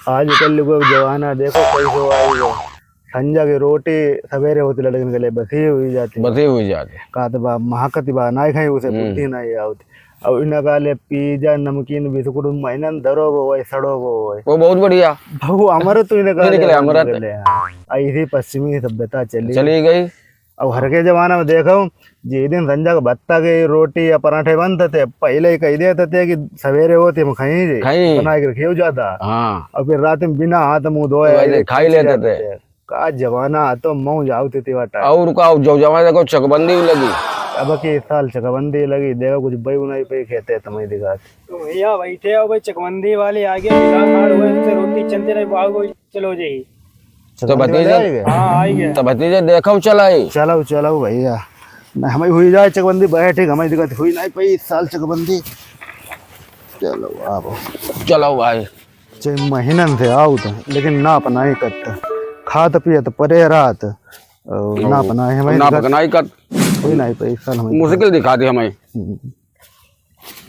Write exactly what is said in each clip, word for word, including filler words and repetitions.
आजकल को जमाना देखो कैसो आइगो। संझा की रोटी सवेरे होती लड़कन के लिए बसी हुई जाती। बसी हुई जाती। का तो बा, महाकति बा, नाई खाई उसे हम्म। बुद्धि नाई आवती। अब इन्हें का ले pizza, नमकीन, बिस्कुट, महीनन धरो वो वही, सड़ो वो वही। वो बहुत बढ़िया। बहु हमारे तो इन्हें का नहीं ले निकले, हमारे निकले, हाँ। ऐसी पश्चिमी सभ्यता चली चली गई। अब हर के जमाना में देखो, जे दिन संझा के भत्ता के रोटी या पराठे बनते थे, पहले ही कह देते थे कि सवेरे होते हम खाई जे, खाई। बना के रखियो ज्यादा। हाँ। और फिर रात में बिना हाथ मुंह धोए वही खाई लेते थे। का जमाना, तो मौज आवती थी वाटा। और का, जो जमाना को चकबंदी भी लगी। अब के साल चकबंदी लगी, देखो कुछ बई उनाई पे खेते तुम्हें दिखा। तो भैया बैठे हो भाई, चकबंदी वाले आगे, बिना खाड़ हुए उनसे रोटी चलते रहे, बाग चलो जी। तो चकबंदी वाले भतीजे, आए गए? हाँ, आए गए। तो भतीजे देखो चलाई। चलो, चलो भैया, ना हमें हुई जाए चकबंदी, बैठे हमें दिक्कत हुई नहीं पई इस साल चकबंदी। चलो आप। चलो भाई। चाहे महीनन से आओ तो, लेकिन नाप नाई करता। खात पियत परे रात, और ओ, नाप नाई हमें नाप दिक्कत नाई कर। कोई नाई पई इस साल हमें मुश्किल दिखा दी हमें। हम्म।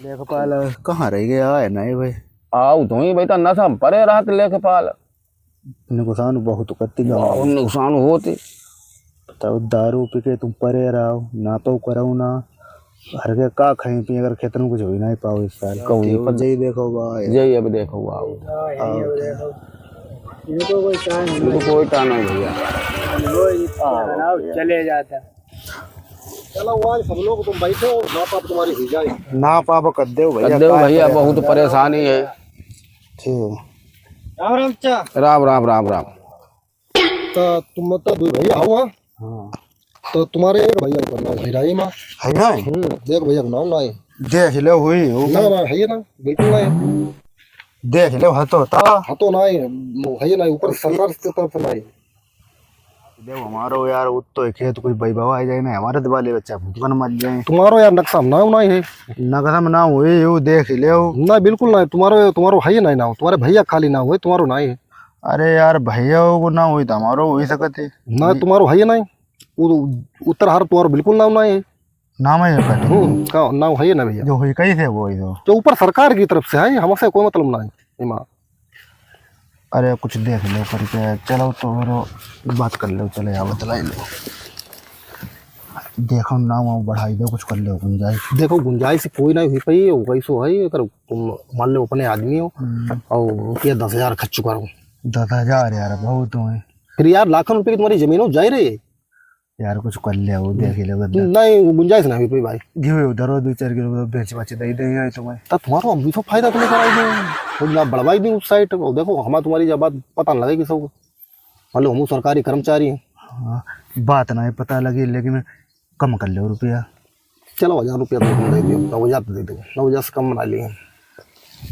लेखपाल कहाँ रह गया? आए नाई भाई। आओ तो ही बेटा, नशा में परे रहत लेखपाल। नुकसान बहुत करती गाँव। बहुत नुकसान होते। तब दारू पी के तुम परे रहो, नापो करो ना। हर के का खाई पी, अगर खेतन कुछ हुई नाई पाओ इस साल। कहूँ तो पर जय देखो बा, जय अब देखो बा। हाँ, यही अब देखो। इनको कोई time नहीं। इनको कोई time नहीं भैया। वो इतना बनाओ, चले जाता। चलो, आज सब लोग तुम बैठो, नाप आप तुम्हारी हुई जाए। नाप आप कर दो भैया, कर दो का भैया, करे? बहुत परेशानी है। ठीक। राम राम चाचा। राम, राम, राम, राम। तो तुम तो दुई भैया हो, हाँ? हाँ। तो तुम्हारे एक भैया का नाम है राई माँ। है ना? हम्म, देख भैया का नाम ना है। देख ले हुई हो। ना, ना, है ना, बिल्कुल ना है। देख ले, हतो ता। हतो ना है, है ना, ऊपर सरकार की तरफ से ना है। देखो, हमारो यार, उत्तो है खेत, कोई भाई बाबा आ जाए ना, हमारे दिवाले बच्चा भूखन मर जाए। तुम्हारो यार नक्शा में नाम नहीं है। नक्शा में नाम हुए, यो देख ले हो। ना, बिल्कुल नहीं, तुम्हारो, तुम्हारो है ही नहीं नाम, तुम्हारे भैया खाली नाम हुए, तुम्हारो नहीं है। अरे यार, भैया को नाम हुई तो हमारो हो ही सकत है। ना, तुम्हारो है ही नहीं, उ-, उत्तर हार तुम्हारो बिल्कुल नाम नहीं है। नाम है ये कटे? हम्म, का नाम है ये ना भैया। जो हुई कहीं से वो ही हो। तो ऊपर सरकार की तरफ से है, हमसे कोई मतलब नहीं। इमा। अरे कुछ देख लो करके, चलो तो और बात कर लो, चले आओ, बतलाई लो। देखो नाम वाम बढ़ाई दो, कुछ कर लो गुंजाइश। देखो गुंजाइश कोई ना हुई पाई, वो कैसो है, अगर तुम मान लो अपने आदमी हो हम्म। और रुपया दस हजार खर्च करो। दस हजार यार बहुत हुए। फिर यार लाखों रुपये की तुम्हारी जमीन हो जाए रे। यार कुछ कर ले, वो देख ही ले, वो देख। नहीं, वो गुंजाइश ना हुई पाई भाई। घी उधर दो चार किलो बेच बाच दे देंगे तुम्हें। तो तुम्हारा अभी तो फायदा तुम्हें कराई दे, वो ना बढ़वाई दी उस साइड। वो देखो, हमारा तुम्हारी जब बात पता न लगेगी सबको। मान लो, हम सरकारी कर्मचारी हैं। हाँ, बात ना पता लगी, लेकिन कम कर लो रुपया। चलो, हजार रुपया तो तुम दे दियो, नौ हजार तो दे दो, नौ हजार से कम बना लिए।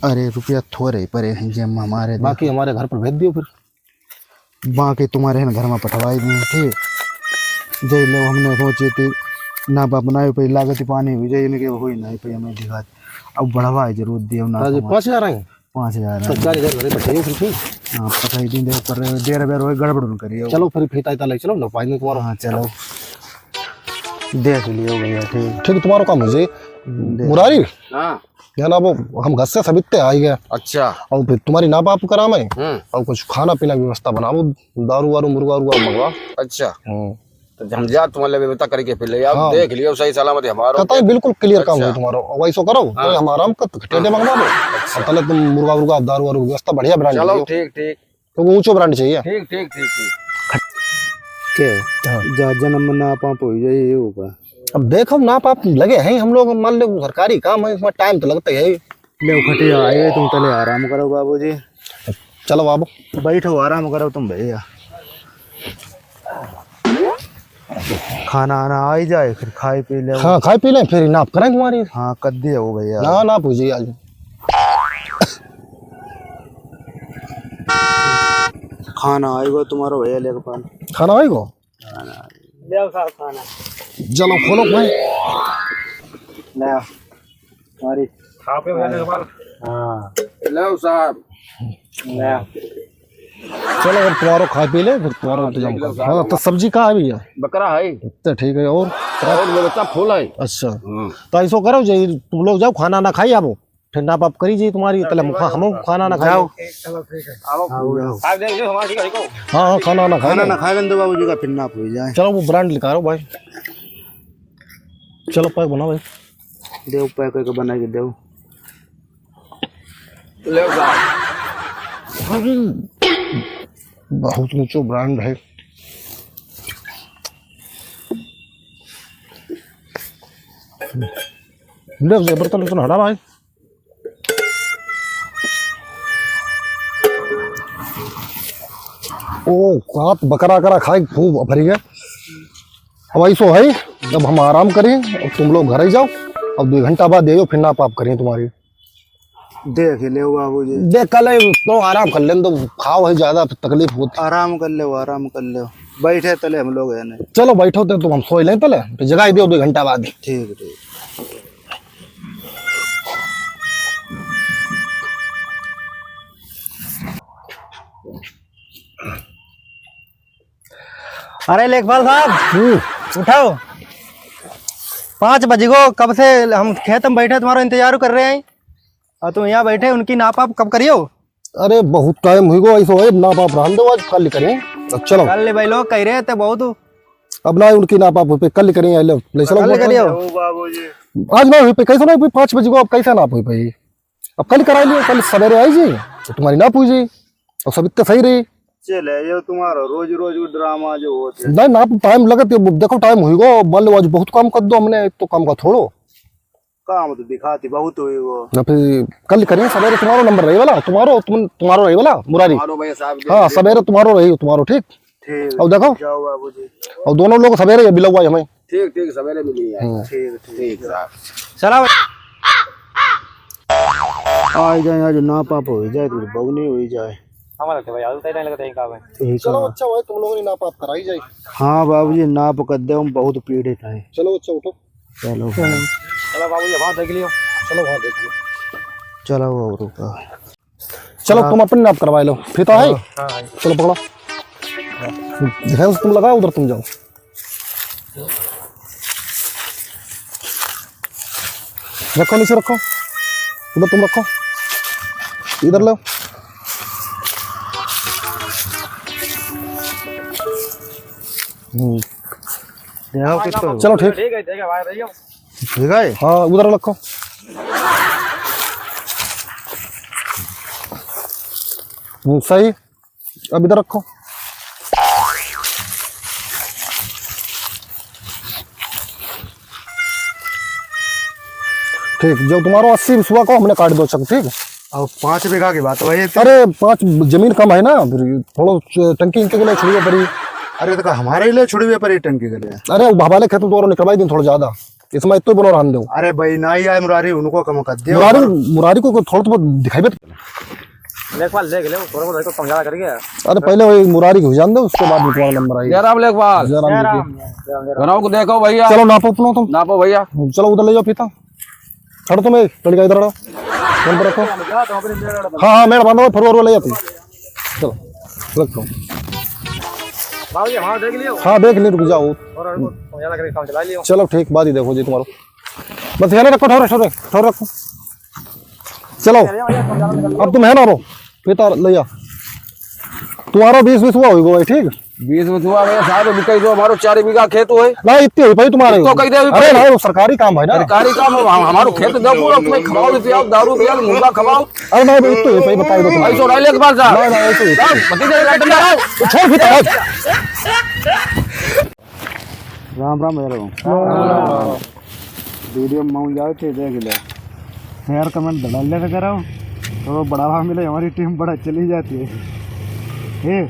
अरे, रुपया थोड़े ही परे हैं जेब में हमारे। बाकी हमारे घर पर भेज दियो फिर। बाकी तुम्हारे है ना घर में पठवाई दी, ठीक। जय लो, हमने सोची थी ना बाप ना पे लागत ही पानी हुई जाए, इनके हुई ना पे हमें दिखा। अब बढ़वा है जरूर दियो ना हाँ जी, तुम्हारे। पाँच हजार आए? पाँच हजार तो आए। चार हजार घरे बैठे हो फिर, ठीक? हाँ, पठवाई दी, देखो कर रहे हो, देर बेर हो गड़बड़ न करियो। चलो फिर, फिर ताई तालाई चलो, ना पानी तुम्हारा। हाँ, चलो। देख लियो भैया, ठीक। ठीक, तुम्हारा काम हो जाए। देख। मुरारी? हाँ। यहाँ ना वो हम घर से सबित्ते आई गए। अच्छा। और फिर तुम्हारी नाप आप करा मैं। हम्म। और कुछ खाना पीना की व्यवस्था बनाओ, दारू वारू मुर्गा उर्गा मंगवा। अच्छा। हम्म। तो हम जा तुम्हारे लिए व्यवस्था करके फिर ले आओ, हाँ। देख लियो सही सलामत है हमारा। कतई बिल्कुल clear काम अच्छा। हो तुम्हारा। वैसो करो, हाँ। तो हम आराम कर टेंडे मंगवा दो। अच्छा। और तले तुम मुर्गा उर्गा दारू वारू व्यवस्था बढ़िया brand चलो, लियो। ठीक, ठीक। तो वो ऊंचो brand चाहिए। ठीक, ठीक, ठीक, ठीक। के? हाँ। जा जन्म ना पाप हो जाए, ये होगा। अब देखो, नाप आप लगे हैं हम लोग, मान लो सरकारी काम है, इसमें time तो लगता ही है। ले खटिया आए, तुम तले आराम करो बाबूजी। चलो बाबू। बैठो, आराम करो तुम भैया। खाना आना आ ही जाए, फिर खाए पी ले। हाँ, खाए पी लें, फिर नाप करें तुम्हारी। हाँ, कर दिया वो भैया। ना, नाप हो जाए आज। खाना आएगा तुम्हारा भैया लेके पान। खाना आएगा? ले आओ साहब खाना। चलो खोलो भाई। ले आओ। सॉरी। खा पे मैंने एक बार। हाँ। ले आओ साहब। ले आओ। चलो अगर तुम्हारो खा पी ले, फिर तुम्हारो हाँ, इंतजाम देख लो कर। साहब। हाँ, तो सब्जी का है भैया? बकरा है। तो ठीक है, और? और व्यवस्था full है। अच्छा। हाँ। तो ऐसो करो, जे तुम लोग जाओ, खाना ना खाई आबो। फिर नाप आप करी जी तुम्हारी, तले हम खा-, हम खाना ना खाए। जाओ। चलो, ठीक है। आओ। आओ, आओ। आप देख लो, हमारा ठीक है, देखो। हाँ, हाँ, खाना ना खाए। खाना ना खाए, दो बाबूजी का फिर नाप हो जाए। चलो, वो brand निकालो भाई। चलो, pack बनाओ भाई। देव pack करके बना के देव। ले साहब। बहुत ऊंचो brand है। ले, ये बर्तन उर्तन हटा भाई। ओ, आप बकरा करा खाए खूब भरी है। अब ऐसो है, जब हम आराम करें, अब तुम लोग घर ही जाओ, अब दो घंटा बाद आइयो, फिर नाप आप करें तुम्हारी। देख ले बाबूजी। देख, कल ही तो आराम कर लेन दो, खाओ है, ज्यादा तकलीफ होती। आराम कर ले, आराम कर ले। बैठे तले हम लोग है नहीं। चलो बैठो तो तुम, हम सोई लें तले, फिर जगाई दियो दो घंटा बाद। ठीक, ठीक। अरे लेखपाल साहब, हम्म। उठाओ। पाँच बज गो, कब से हम खेत में बैठे तुम्हारा इंतजार कर रहे हैं, और तुम यहाँ बैठे, उनकी नाप आप कब करियो? अरे बहुत time हुई गो, ऐसो है, नाप आप रहन दो, आज कल करें। अब चलो। कल ले भाई लोग कह रहे थे बहुत। अब ना उनकी नाप आप पे कल करें, ले, ले चलो। कल करियो। आज ना हुई पे, कैसे ना हुई पे, पाँच बजे को अब कैसे नाप हुई पे? अब कल कराई लियो, कल सवेरे आई जी, तो तुम्हारी नाप हुई जी, और सब इतना सही रही। चले, ये तुम्हारा रोज रोज वो drama जो होते हैं। नहीं, नाप time लगत है, देखो time हुई गो, मान लो आज बहुत काम कर दो हमने, तो काम का थोड़ो। काम तो दिखाती बहुत हुई वो। ना फिर कल करें सवेरे, तुम्हारो number रही वाला, तुम्हारो, तुम, तुम्हारो रही वाला, मुरारी। तुम्हारो भैया साहब के हाँ, लिए। सवेरे तुम्हारो रही, तुम्हारो, ठीक? ठीक। अब देखो। जाओ बाबूजी। और दोनों लोग सवेरे ये मिलवा हमें। ठीक, ठीक, सवेरे मिली जाए। हम्म। ठीक, ठीक। ठीक साहब। चला भाई। आ जाए, आज नाप आप हो जाए, तो बगनी हो जाए। हमारा तो भाई, आलू तय नहीं लगता है, कहाँ है? यही चलो, कहाँ? अच्छा भाई, तुम लोगों ने नाप आप कराई जाए। हाँ बाबूजी, नाप कर दे, हम बहुत पीड़ित हैं। चलो, अच्छा, उठो। चलो। चलो बाबूजी, वहाँ देख लियो। चलो, वहाँ देख लियो। चलो, और रुका। चलो, हाँ। तुम अपने नाप करवा लो, फीता है? हाँ, हाँ, है। चलो, पकड़ो। ध्यान से तुम लगाओ, उधर तुम जाओ। रखो, नीचे रखो, उधर तुम रखो, इधर लो। हम्म। यहाँ कितना? चलो, ठीक। ठीक है, ठीक है भाई, रहियो। ठीक है? हाँ, उधर रखो। हम्म, सही। अब इधर रखो। ठीक, जो तुम्हारो अस्सी बिसुआ को हमने काट दो चक, ठीक? अब पाँच बीघा की बात वही थी। अरे, पाँच जमीन कम है ना, फिर थोड़ो च-, टंकी इंकी के लिए छुड़िए पड़ी। अरे, तो हमारे लिए छुड़िए पड़ी टंकी के लिए। अरे, वो भवाले खेत में तो और निकलवाई दिन थोड़ा ज्यादा। इसमें इतो बनो रहन दो। अरे भाई, ना ही आए मुरारी, उनको कम कर दियो। मुरारी, मुरारी को, को थोड़ा तो बहुत दिखाई बे। लेखपाल देख ले, थोड़ा बहुत देखो, कम ज्यादा कर गया। अरे पहले वही मुरारी को जान दो, उसके बाद में तुम्हारा नंबर आएगा। जय राम लेखपाल। जय राम जय जी राम, की। जय राम, जय राम। गनाव को देखो भैया। चलो नापो अपनो तुम। नापो भैया। चलो उधर ले जाओ फीता। हटो तुम, एक लड़का इधर हटो। फोन पर रखो। हाँ, हाँ, मेड़ बांधो, फरुआ, फरुआ ले जाते हैं। चलो, रखो। बाबूजी, हाँ, देख लियो। हाँ, देख ले, रुक जाओ। और, और, और, ज्यादा करके काम चला लियो। चलो, ठीक, बाद ही देखो जी तुम्हारो। बस यहाँ रखो, ठहरो, ठहरो, ठहरो रखो। चलो, अब तुम है ना रो, फीता ले जा। तुम्हारो बीस बीस हुआ होइगो भाई, ठीक? बीस बीस हुआ भैया, साहब, अभी कही दो, हमारो चार बीघा खेत होए। ना, इतने ही भाई तुम्हारे। तो कही दे अभी अरे पहले। ना, वो सरकारी काम है ना। सरकारी काम है, हम, हमारो खेत दो पूरा, उसमें खवाओ भी पियाओ, दारू पियाओ, मुर्गा खवाओ। अरे ना, इतने ही भाई, बताई दो तुम। ऐसो नहीं लेके बात साहब। ना, ना, ऐसे ही। साहब, भतीजे का डंडा लाओ। छोड़ फीता, हट। राम राम भैया। राम राम। वीडियो में मौज आवे थे, देख ले। Share comment धड़ल्ले से करो, तो बड़ा भाव मिले, हमारी team बड़ा चली जाती है। ए।